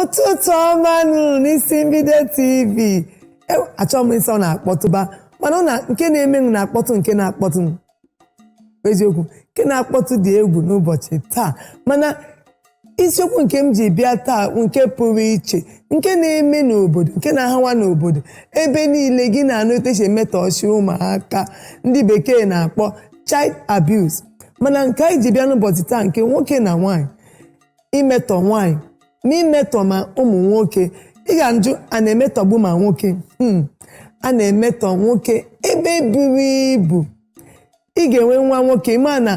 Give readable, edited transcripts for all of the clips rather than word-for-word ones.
Ụtụtụ ọma nụ n'Isi Mbido TV. Achọghị m ịsị ọ na-akpọtụba, mana ọ na nke na-eme m na-akpọtụ, nke na-akpọtụ m eziokwu, nke na-akpọtụ dị egwu n'ụbọchị taa. Mana isiokwu nke m ji bịa taa, nke pụrụ iche, nke na-eme n'obodo, nke na-ahawa n'obodo ebe niile, gị na-anụ etu esi emetọchi ụmụaka, ndị Bekee na-akpọ child abuse. Mana nke anyị ji bịa n'ụbọchị taa, nke nwoke na nwaanyị, imetọ nwaanyị ma imetọ ma ụmụ nwoke. Ị ga-ajụ, a na-emetọgbu ma nwoke? A na-emetọ nwoke ebe buru ibu. Ị ga-enwe nwa nwoke, ma na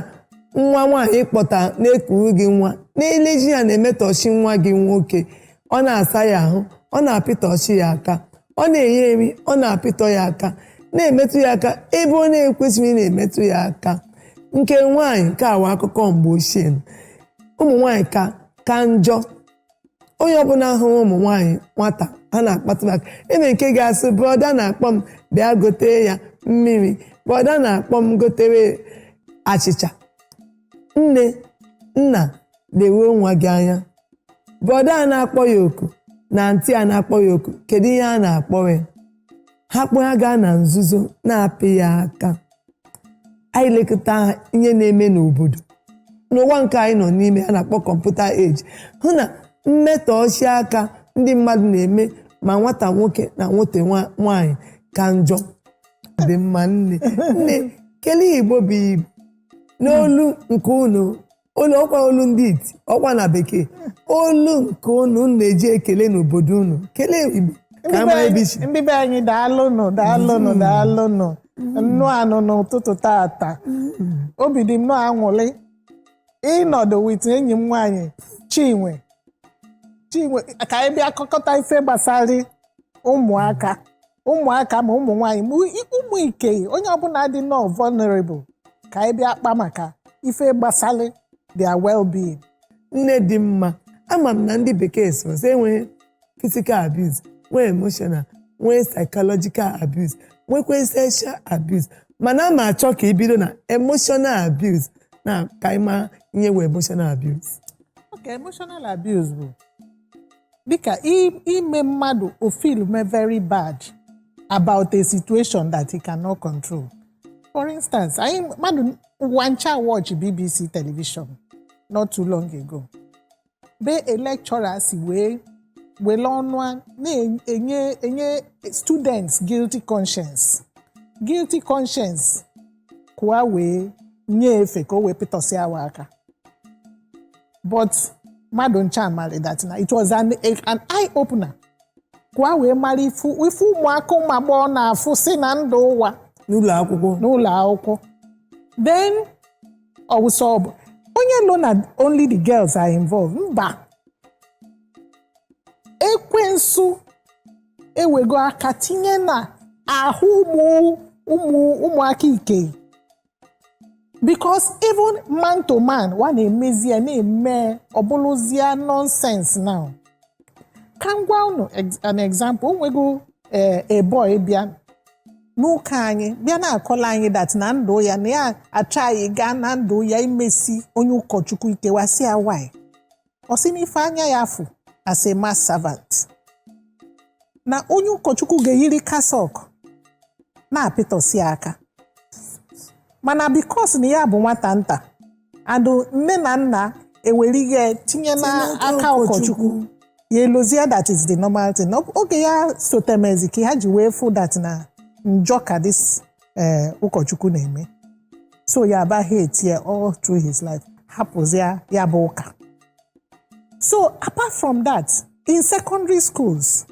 nwa nwaanyị kpọta na-ekuru gị nwa na-eleji ya, na-emetọchi nwa gị nwoke. Ọ na-asa ya ahụ, ọ na-apịtọchi ya aka, ọ na-enye nri, ọ na-apịtọ ya aka, na-emetụ ya aka ebe ọ na-ekwesịghị na-emetụ ya aka. Nke nwaanyị nke awa akụkọ mgbe ochie, ụmụ nwaanyị ka ka njọ. Onye ọbụla hụrụ ụmụ nwaanyị nwata ha na-akpatụ aka eme, nke ga-asị, "Brother na-akpọ m, bịa gote ya mmiri. Brother na-akpọ m, gotere achịcha." Nne, nna, lewuo nwa gị anya. Brother a na-akpọ ya oku na aunty a na-akpọ ya oku, kedu ihe a na-akpọ ya? Ha kpọ ya gaa na nzuzo na-apị ya aka. Anyị lekọta ihe na-eme n'obodo n'ụwa nke anyị nọ n'ime, a na-akpọ computer age, hụ na mmetọ ọchị aka ndị mmadụ na-eme ma nwata nwoke na nwata nwaanyị ka njọ dị mma. Nne, nne, kelee Igbo bụ Igbo n'olu nke unu, olu ọkwa, olu ndị iti ọkwa na Bekee, olu nke unu na-eji ekele n'obodo unu. Kelee Igbo ka a mara ebe isi. Ndị be anyị, daalụnụ, daalụnụ, daalụnụ. Nnụ anụ n'ụtụtụ tata, obi dị m nnọọ aṅụrị ịnọdụ with enyi m nwaanyị Chinwe. Chinwe, ka anyị bịa kọkọta ife gbasara ụmụaka, ụmụaka ma ụmụ nwaanyị ma ụmụ ikenye, onye ọbụla dị nnọọ vulnerable, ka anyị bịa kpa maka ife gbasara their well-being. Nne dị mma, ama m na ndị Bekee so sị enweghị physical abuse, nwee emotional, nwee psychological abuse, nwekwa sexual abuse, mana a ma achọ ka ibido na emotional abuse na ka anyị ma ihe wee emotional abuse. Okay, emotional abuse bụ dịka ime mmadụ o feel me very bad about a situation that he cannot control. For instance, anyị mmadụ ụwa ncha watch BBC television not too long ago, be a lecturer si wee were ọnụ a na-enye enye students guilty conscience, guilty conscience kụwa wee nye efe ka o wee pịtọsịa awa aka. But mmadụ ncha mara that na it was an eye opener ka wee mara ifu ife ụmụaka, ụmụ agbọghọ na-afụ si na ndụ ụwa n'ụlọ akwụkwọ. N'ụlọ akwụkwọ. Then ọwụsọ bụ onye nọ na only the girls are involved. Mba, ekwensu ewego aka tinye na ahụ ụmụ ụmụ ụmụaka ike, because even man to man wa na-emezi ya, na-eme ọbụlụzie nonsense. Now ka m gwa unu an example. O nwego a boy bịa n'ụka anyị, bịa na-akọla anyị that na ndụ ya, na ya achọghị gaa na ndụ ya imesi onye ụkọchukwu ike. Wasị ya, "Why?" Ọ sị n'ife anya ya fụ as a mass servant, na onye ụkọchukwu ga-eyiri cassock na-apịtọsi aka, mana because na ya bụ nwata nta and nne na nna ewere ihe tinye n'aka ụkọchukwu, ya elozie that is the normal thing. Oge ya sotemezi ka ha ji wee fụ that na njọ ka this ụkọchukwu na-eme, so ya aba hate ya all through his life, hapụzia ya bụ ụka. So apart from that, in secondary schools,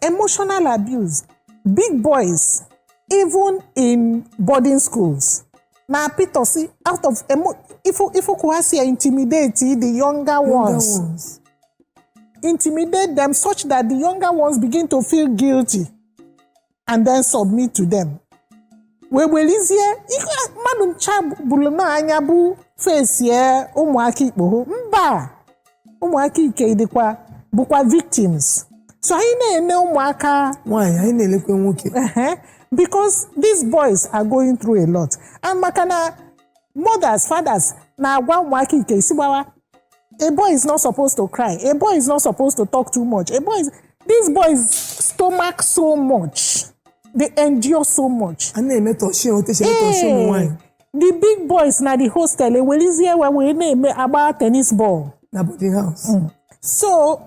emotional abuse, big boys, even in boarding schools, na-apịtọsị out of ifu si intimidate the younger ones, ones. Intimidate them such that the younger ones begin to feel guilty and then submit to them, wee welizie ihe mmadụ ncha bụrụ n'anya bụ fesie ụmụaka ikpogho. Mba, ụmụaka ike dịkwa bụkwa victims, so anyị na-ene ụmụaka nwaanyị, anyị na-elekwe nwoke. Ehe, because these boys are going through a lot, and maka na mothers, fathers na-agwa ụmụaka ike isi gbawa A boy is not supposed to cry. A boy is not supposed to talk too much. A boy is These boys stomach so much. They endure so much. A na-emetọchi otu esi emetọchi ụmụ nwaanyị. The big boys na the hostel ewelizie ewe wee na-eme agba tennis ball na boarding house. So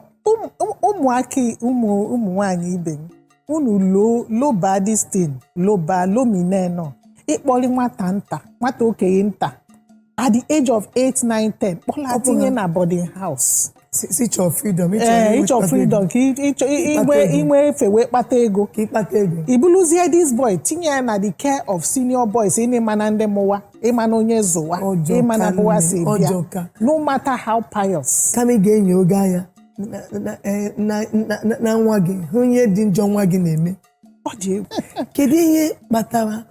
ụmụaka, ụmụ nwanyị ibe m, unu lo loba this thing, loba lomine nọ ịkpọli nwata nta, nwata okenye nta at the age of 8, 9, 10, kpọla tinye na boarding house. Si chọọ freedom, ịchọ Ịchọ freedom ka ịchọ ịkpata inwe ego. Inwe efe wee kpata ego. Ka ịkpata ego. Ibuluzie this boy tinye ya na the care of senior boys, ịma na ndị mụwa, ịma na onye zụwa, Ọjọọ ịma na ka bụwa nne, si bịa, ọjọọ ka. no matter how pious. Kama ị ga-enyo oge anya na nwa gị, hụ ihe dị njọ nwa gị na-eme. Ọ dị egwu. Kedu ihe kpatara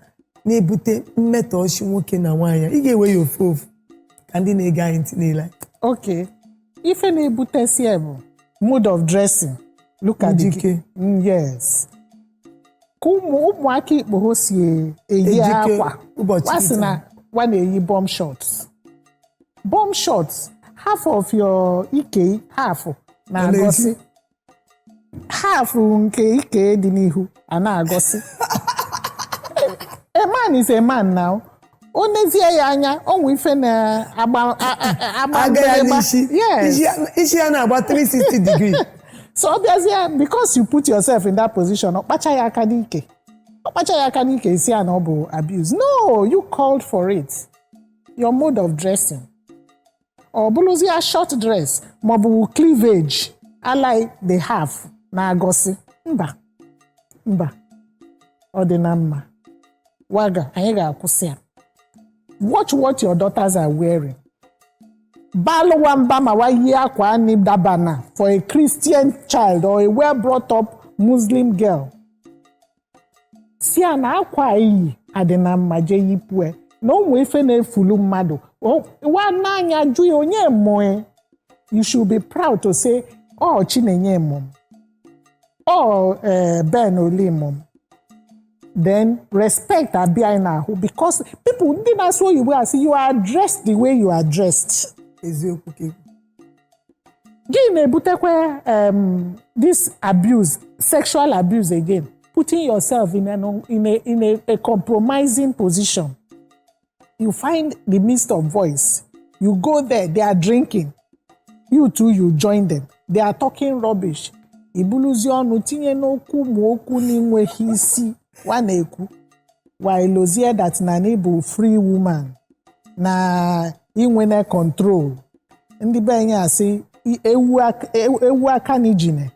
na-ebute mmetọ ọchị nwoke na nwaanyị? Ị ga-ewe ya ofu ofu ka ndị na-ege anyị ntị niile. Okay, ife na-ebutesi ya bụ mode of dressing. Look at the Njike. Yes, ka ụmụaka ikpogho si eyi Ejike akwa ụbọchị wa sị taa. Na wa na-eyi bomb shorts, bomb shorts, half of your ike, half na-agọsị, half nke ike dị n'ihu a na-agọsị. A man is a man now. O nezie ya anya, o nwe ife na-agba agba aga ya mgbịrịgba. N'isi. Yes. Isi ya na-agba 360 degree. So ọ bịazie, because you put yourself in that position, ọ kpacha ya aka n'ike, ọ kpacha ya aka n'ike, isi ya na ọ bụ abuse. No, you called for it. Your mode of dressing, ọ bụrụzie short dress maọbụ cleavage alai the half na-agọsị. Mba, mba, ọ dị na mma waga anyị ga-akwụsị ya. Watch what your daughters are wearing. Balụwa mba ma wa yie akwa ani dabana for a Christian child or a well brought up Muslim girl. Si ya na akwa iyi adị na mma, jee yipue na ụmụ ife na-efulu mmadụ. Wa n'anya jụ ya onye mụe. You should be proud to say, "Oh, Chinenye mụ m, oh, Ben Oli mụ m." Then respect abịa anyị n'ahụ, because people ndị na-asụ oyibo asị, "You are dressed the way you are dressed." Eziokwu ka ikwu. Gịnị na-ebutekwa this abuse, sexual abuse again? Putting yourself in a compromising position. You find the midst of voice, you go there, they are drinking, you too, you join them, they are talking rubbish. Ibuluzie ọnụ tinye n'okwu ma okwu na-enweghị isi wa na-ekwu, wa elozie that na ị bụ free woman na inwene control. Ndị be anyị asị ewu aka na ijine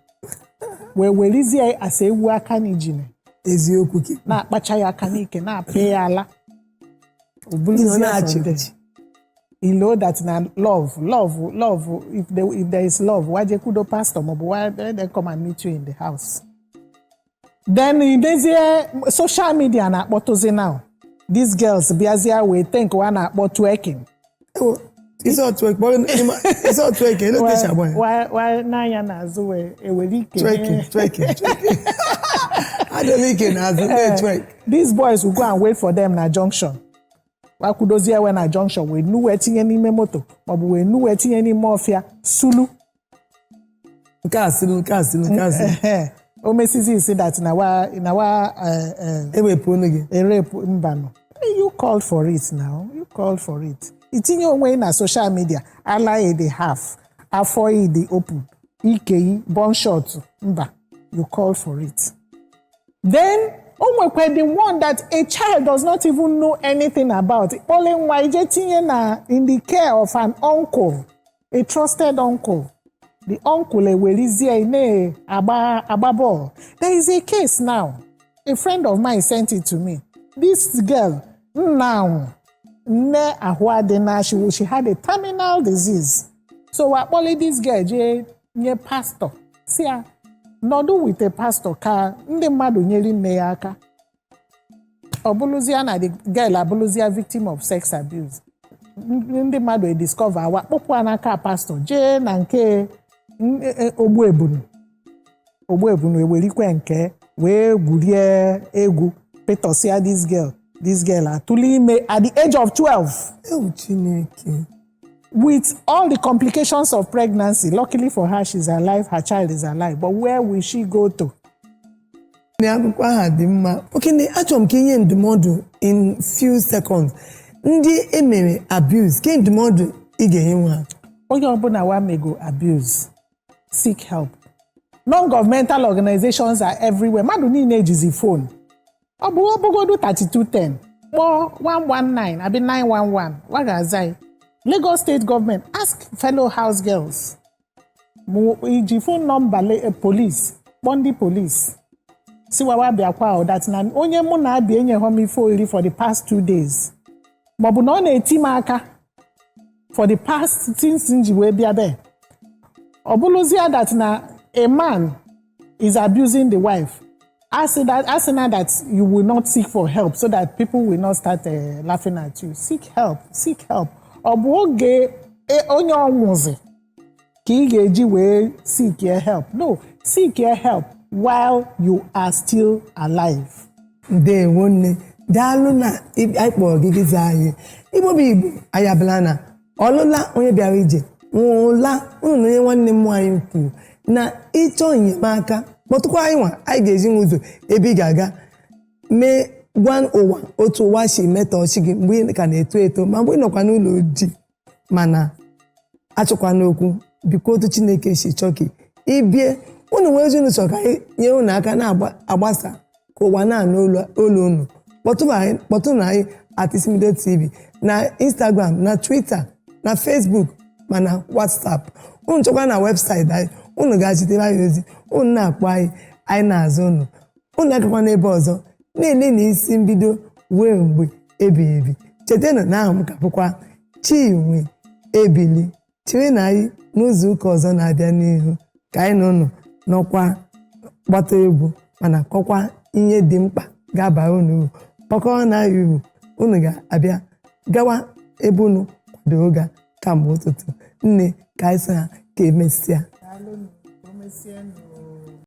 wee werizie asị ewu aka na ijine. Eziokwu ka ikwu. Na-akpacha ya aka n'ike, na-apịa ya ala. O Ị nọ buluzie na-achị from there. ọchị. You know that na love, love, love. If there is love, waje kudo pastor maọbụ why they come and meet you in the house. Then idezie social media na-akpọtụzi now. These girls bịazie wee think wa na-akpọ twerking. Ewo, isi otu eke isi otu eke ele otu esi agba ya. Wa n'anya n'azụ wee ewere ike. Twerking, twerking, twerking. Adịla ike n'azụ na-etwerk. These boys will go and wait for them na junction. Wakwudozie ewe na junction, wee nuwe tinye n'ime moto maọbụ wee nuwe tinye n'ime ọfịa sulu. Nke a sịrị, nke a sịrị, nke a sịrị. Ehe. O mesizi isi that na wa Ewepụ ọnụ gị. Erape mbanụ. You called for it now. You called for it. Itinye onwe gị na social media, ala dị half, afọ yi dị open, ike yi bomb shot. Mba, you called for it. Then o nwekwa the one that a child does not even know anything about. Kpọle nwa ije tinye na in the care of an uncle, a trusted uncle. The uncle ewelizie na-agba agba bọọlụ. There is a case now. A friend of mine sent it to me. This girl nna nne ahụ adịna, she had a terminal disease, so wakpọli this girl jee nye pastor, si ya nọdụ with a pastor ka ndị mmadụ nyere nne ya aka. Ọ bụrụzie na the girl abụrụzie victim of sex abuse. Ndị mmadụ ediscover, awa kpọpụ ya n'aka pastor jee na nke ogbu ebunu. Ogbu ebunu ewerikwe nke wee gwurie egwu, petọsia this girl. This girl atụla ime at the age of 12. Ewu, Chineke. With all the complications of pregnancy, luckily for her, she's alive, her child is alive. But where will she go to? Na akụkọ ahụ dị mma. Okene, achọrọ m ka inye ndụmọdụ in few seconds ndị emere abuse. Ke ndụmọdụ ị ga-enye ha? Onye ọbụla wa mego abuse, seek help. Non-governmental organizations are everywhere. Mmadụ niile ejizi phone. Ọ bụ ọbụgodu 3210, kpọọ 119 abi 911, wa ga-aza ya. Lagos State Government, ask fellow house girls. Mụ iji phone number police, kpọọ ndị police si wawa bịakwa o, that na onye mụ na-abịa enyeghọ m ife oriri for the past 2 days, maọbụ na ọ na-eti m aka for the past since m ji wee bịa be. Ọ bụrụzie that na a man is abusing the wife, asị na that you will not seek for help so that people will not start laughing at you. Seek help, seek help. Ọ bụ oge onye ọnwụzi ka ị ga-eji wee seek your help? No, seek your help while you are still alive. Ndewo nne, daalụ na anyị kpọrọ gị gị zaa anyị. Igbo bụ Igbo, anyị abịala na ọlụla. Onye bịara ije nwụla unu na onye nwanne m nwaanyị kwuru na ịchọ enyemaka, kpọtụkwa anyị nwa. Anyị ga-ezi nwe ụzọ ebe ị ga-aga mee gwa ụwa otu ụwa si metọ chi gị mgbe ị ka na-eto eto, ma mgbe ị nọkwa n'ụlọ di. Mana achọkwana okwu, biko, otu Chineke si chọọ ka ibie unu nwee ezi unu chọrọ ka anyị nyere unu aka na-agbasa ka ụwa na-anụ olu unu. Kpọtụrụ anyị @Isimbido TV na Instagram, na Twitter, na Facebook, ma na WhatsApp. Unu chọkwa na webụsaịtị anyị, unu ga-azitere anyị ozi. Unu na-akpọ anyị, anyị na-azụ unu. Unu agakwa n'ebe ọzọ na-ele na Isi Mbido ruo mgbe ebighị ebi. Chetanụ na aha m ka bụkwa Chinwe Ebili. Chere na anyị n'ụzọ ụka ọzọ na-abịa n'ihu, ka anyị na unu nọkwa gbata egwu, mana kọkwa ihe dị mkpa ga-abara unu uru. Kpọkọrọ na anyị uru unu ga-abịa gawa ebe unu kwadoro ga kamgbe ụtụtụ. Nne, ka anyị sị ha ka emesịa. Daalụnụ, ka o mesịanụ.